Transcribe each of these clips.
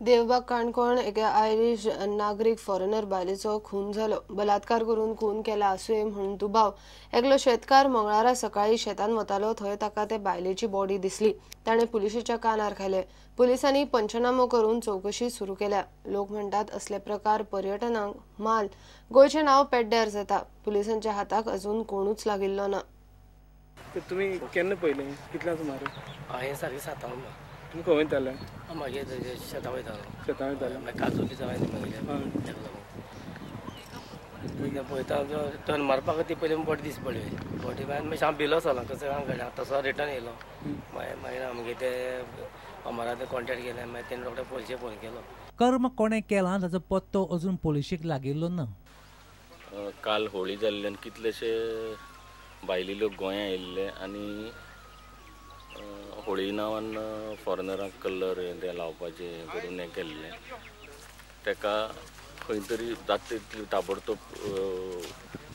देवबाग काणकोण एका आयरिश नागरीक फॉरेनर बायलेचो खून जालो. बलात्कार करून खून केला आसुये म्हणून दुबाव. एकलो शेतकार मंगळारा सकाळी शेतान वतालो थंय ताका ते बायलेची बॉडी दिसली. ताणें पुलिशेच्या कानार घाले. पुलिसांनी पंचनामो करून चवकशी सुरू केल्या. लोक म्हणटात असले प्रकार पर्यटनाक माल गोंयचें नांव पेड्ड्यार जाता. पुलिसांच्या हाताक अजून कोणूच लागिल्लो ना. तुमी केन्ना पयलें कितल्या सुमार? हांवें सारकें सातांक. तुमी खंय वयताले? मागीर शेतां वयतालो. शेतां वयताले? मागीर काजू बी जाय मागीर ताका लागून पळयता टर्न मारपाक ती पयलीं बॉडी दीस पडली. बॉडी मागीर हांव भिलो जालो कसो हांव घडा तसो रिटर्न येयलो. मागीर मागीर आमगे ते अमराते कॉन्टेक्ट केले. मागीर तेणें रोखडे पोलिशेक फोन केलो. कर्म कोणें केलां ताचो पत्तो अजून पोलिशेक लागिल्लो ना. काल होळी जाल्ल्यान कितलेशे भायले लोक गोंया आयिल्ले आनी होळी नांवान फॉरेनरांक कलर हें तें लावपाचें हें करून हें केल्लें. ताका खंय तरी जाता तितली ताबडतोब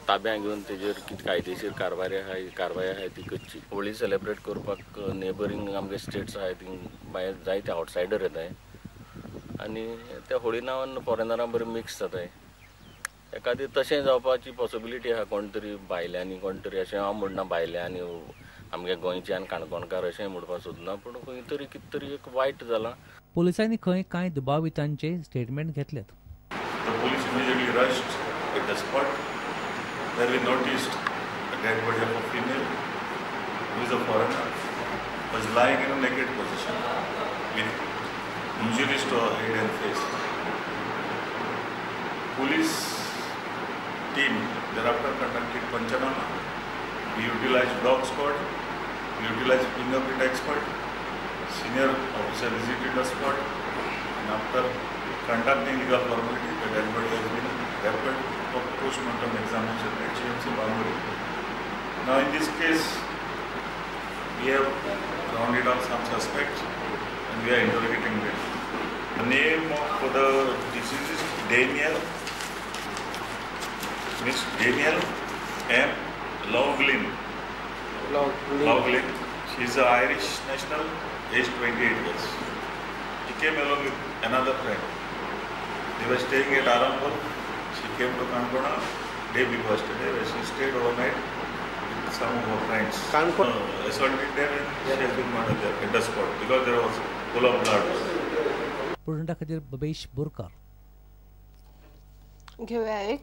ताब्यां घेवन तेजेर कितें कायदेशीर कारवाय आहाय ती करची. होळी सेलेब्रेट करपाक नेबरींग आमगे स्टेट्स आहाय ती भायर जायते आवटसायडर येताय आनी त्या होळी नांवान फॉरेनरां बरें मिक्स जाताय. एखादी तशें जावपाची पॉसिबिलिटी आहा. कोण तरी भायल्यांनी कोण तरी अशें हांव म्हणना भायल्यांनी आमगे गोंयचे आनी काणकोणकार अशें म्हणपाक सोदना, पूण खंय तरी कितें तरी एक वायट जालां. पोलिसांनी खंय कांय दुबावितांचे स्टेटमेंट घेतल्यात. The police immediately rushed at the spot where we noticed a dead body of a female who is a foreigner was lying in a naked position with injuries to her head and face. Police team thereafter conducted panchanama. We utilized dog squad, we utilized fingerprint expert. Senior officer visited the spot and after conducting legal formality, the dead body has been referred for post-mortem examination at GMC Bamburi. Now in this case, we have rounded up some suspects and we are interrogating them. The name of the deceased is Daniel, Miss Daniel M. Loughlin. Loughlin. She is an Irish national, aged 28 years. She came along with another friend. They were staying at Arambol. She came to Kankona day before yesterday, where she stayed overnight with some of her friends. Assaulted them and she has been murdered there at the spot because there was full of blood. Prudenta खातीर बबेश बोरकार. घेऊया एक